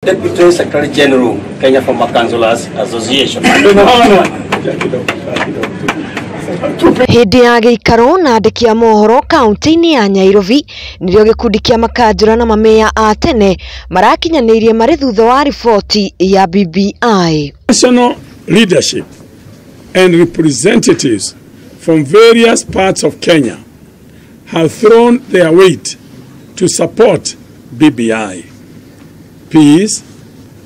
Deputy Secretary General, Kenya Former Councillors Association. Hĩndĩ ya gĩikaro na andĩki a mohoro kaunti-inĩ ya Nyairobi nĩrĩo gĩkundi kĩa makanjũra na mamĩya a tene marakinyanĩirie marĩ thutha wa riboti ya BBI. National leadership and representatives from various parts of Kenya have thrown their weight to support BBI, peace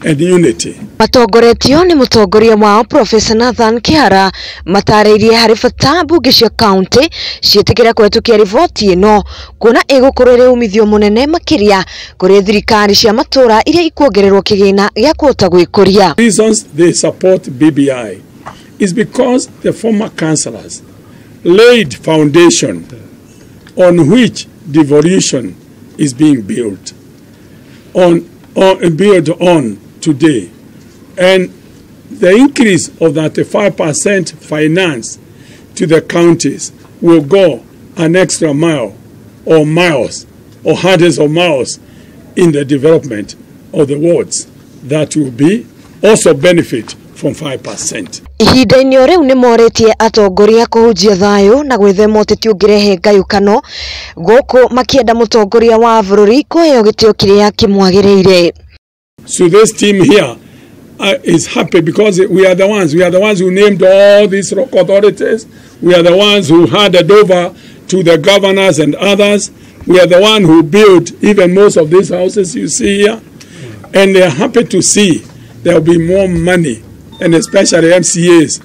and unity. Matongoretio nĩ mũtongoria wao Professor Nathan Kihara matarĩirie harĩ bata mbunge cia kaunti ciĩtĩkĩre kũhetũkia riboti ĩno kuona ĩgũkorwo ĩrĩ umithio mũnene makĩria kũrĩ thirikari cia matũra iria ikuongererwo kĩgĩna gĩa kũhota gwĩkũria. Reasons they support BBI is because the former councillors laid foundation on which devolution is being built on today, and the increase of 35% finance to the counties will go an extra mile or miles or hundreds of miles in the development of the wards that will be also benefit from 5%. Ihinda-inĩ o rĩu nĩ morĩtie atongoria kũhunjia thayũ na gwĩthema ũteti ũngĩrehe ngayũkano gũkũ makĩenda mũtongoria wa bũrũri kũheo gĩtĩo kĩrĩa kĩmwagĩrĩire. So this team here is happy because we are the ones who named all these local authorities. We are the ones who handed over to the governors and others. We are the one who built even most of these houses you see here. And they are happy to see there will be more money, and especially MCAs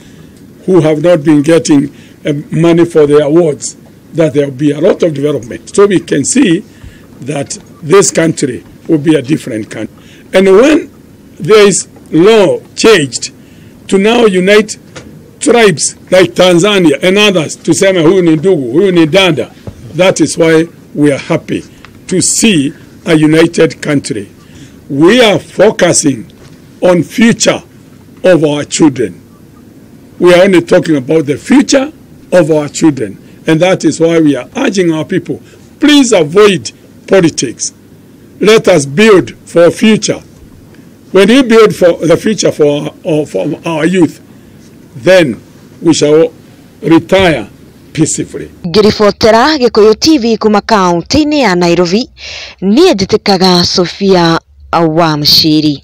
who have not been getting money for their awards, that there will be a lot of development. So we can see that this country will be a different country. And when there is law changed to now unite tribes like Tanzania and others to say huyu ni ndugu, huyu ni dada, that is why we are happy to see a united country. We are focusing on future of our children. We are only talking about the future of our children. And that is why we are urging our people, please avoid politics. Let us build for future. When we build for the future for our youth, then we shall retire peacefully. Ngĩribotera Gĩkũyũ TV kuma kaunti-inĩ ya Nairobi, niĩ njĩtĩkaga Sophia Wamshiri.